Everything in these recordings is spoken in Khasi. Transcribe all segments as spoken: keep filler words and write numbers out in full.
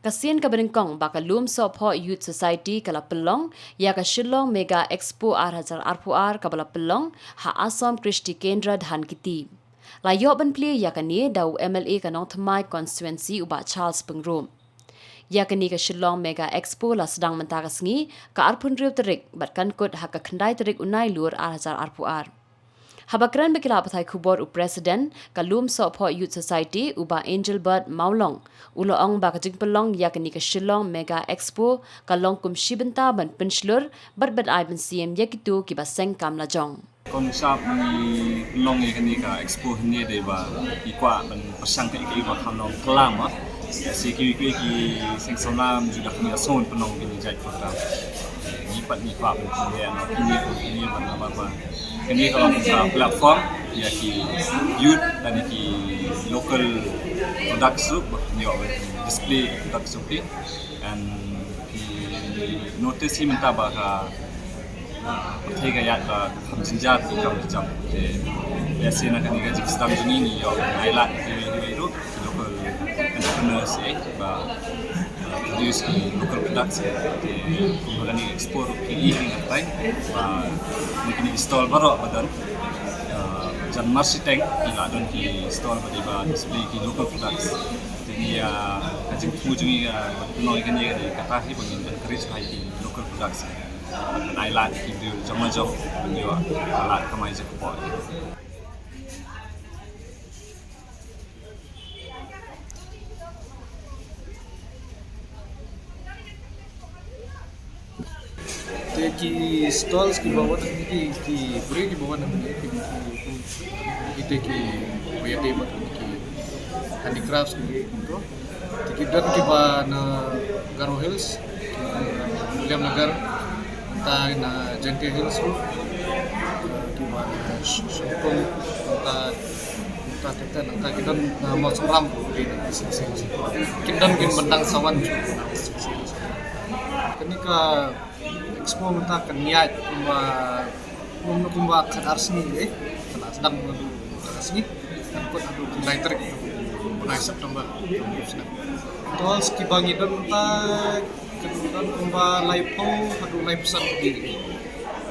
Ka sien kaba nyngkong ba ka Lum Sohphoh Youth Society ka la pynlong ïa ka Shillong Mega Expo ar hajar arphew ar kaba la pynlong ha Assam Krishti Kendra Dhankheti. La ïoh ban plie ïa kane da u M L A ka Nongthymmai constituency u Bah Charles Pyngrope. Ïa kane ka Shillong Mega Expo la sdang mynta ka sngi ka arphew hynriew tarik bad kan kut ha ka khyndai tarik u Nailur ar hajar arphew ar. Haba kren bad ki lad pathai khubor u President ka Lum Sohphoh Youth Society u Bah Angelbert Mawlong u la ong ba ka jingpynlong ïa kane ka Shillong Mega Expo ka long kum shi bynta ban pynshlur bad ban ai mynsiem ïa kito kiba seng kam lajong. Kon sap ngi long ïa kane ka expo hangne dei ba i kwah ban pyrshang ka i ka i ba kham long klam ma. Ïa si ki ki ki seng sona ju dak ngi asong pynlong kine jait program. Ngi pat ngi kwah ban pynlong ïa kine kine ban ba ba. Kane ka long ka platform ïa ki youth dan ki local products ruh ba ngi ïoh display products ruh ki. And ki notice hi mynta ba ka pyrthei ka ïaid ba kham jynjar ki kam ki jam. Te ïa si na kane ka jingsdang jong ngi ngi ïoh ai lad ki wei ki wei ruh ki local entrepreneurs eh ba produce ki local products eh. Te kumba kane expo ruh ki i ki ngatai ba ni kine ki stall baroh ba don. Jan mar shiteng ki la don ki stall ba dei ba display ki local products. Te ïa ka jingthmu jong ngi ka pynlong ïa kane ka dei kata hi ba ngin encourage hai ki local products. Ban ai lad ki briew jong ma jong ban ïoh lad kamai jong ka por. Te ki stalls kiba wan hangne ki, ki briew kiba wan hangne ki, ki, ki, ki te ki, ba ïadei bad ki handicrafts ki, ki to. Te ki don kiba na Garo Hills, Williamnagar, nangta na Jaintia Hills ruh, kiba na Sh-, Shangpung, nangta Nangta, nangta, nangta ki don, uh, Mawsynram ruh ki don, ki sing sing. Kin don kin bynta sa wan. Kane ka expo mynta kan ïaid kumba, kumba, kumba khatar sngi eh. Kan sdang mynta khatar sngi. Kan kut haduh khyndai tarik bnai September. Stalls kiba ngi don mynta kan don kumba laiphew haduh laiphew san ki.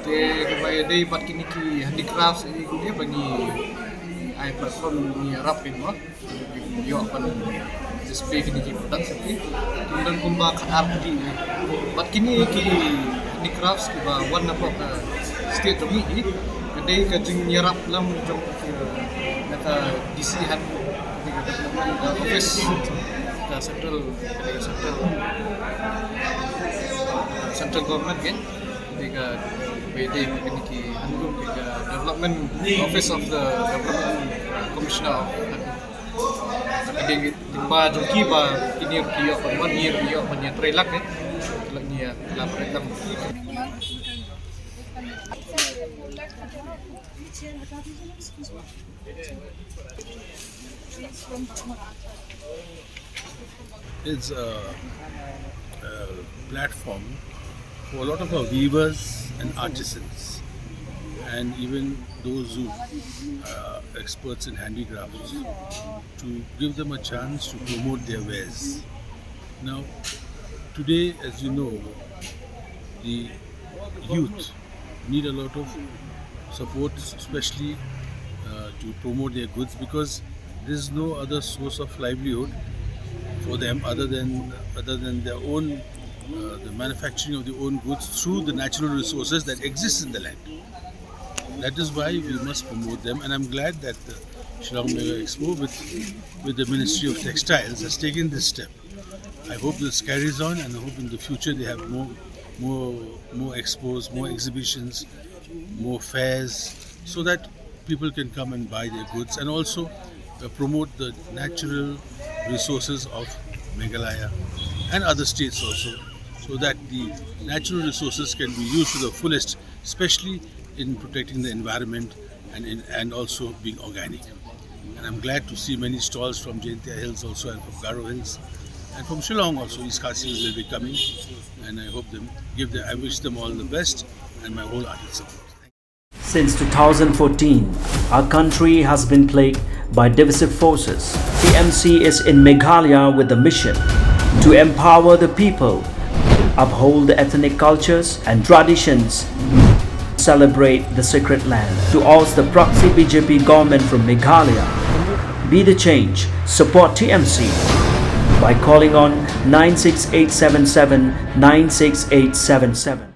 Te kumba ïadei bad kine ki handicrafts eh, kine ba ngi ai platform ngi ïarap kin mo. Ïoh ban display kine ki product sati. Kin don kumba khatar ki. Bad kine ki handicrafts kiba wan na pok, eh, state jong ngi. Ka dei ka jingïarap lang jong ki, eh, na ka D C han, ka development, eh, office, ka central, ka central, central government kan. Dei ka, dei ka, dei ka, dei ka development office of the development commissioner of, dei ka, dei ba jong ki ba kine ki ïoh ban wan, ki ïoh ban ïatrei lang eh. Lang ïa collaborate lang. It's a, a platform for a lot of our weavers and artisans, and even those who are experts in handicrafts, to give them a chance to promote their wares. Now, today, as you know, the youth need a lot of support, especially, uh, to promote their goods, because there's no other source of livelihood for them other than, other than their own, uh, the manufacturing of their own goods through the natural resources that exist in the land. That is why we must promote them, and I'm glad that the Shillong Mega Expo with, with the Ministry of Textiles has taken this step. I hope this carries on, and I hope in the future they have more, more, more expos, more exhibitions, more fairs, so that people can come and buy their goods and also, uh, promote the natural resources of Meghalaya and other states also, so that the natural resources can be used to the fullest, especially in protecting the environment and in, and also being organic. And I'm glad to see many stalls from Jaintia Hills also and from Garo Hills and from Shillong also. East Khasi Hills will be coming, and I hope them, give them, I wish them all the best and my wholehearted support. Since two thousand fourteen, our country has been plagued by divisive forces. T M C is in Meghalaya with a mission. To empower the people, uphold the ethnic cultures and traditions, celebrate the sacred land. To oust the proxy B J P government from Meghalaya, be the change, support T M C by calling on nine six eight seven seven nine six eight seven seven.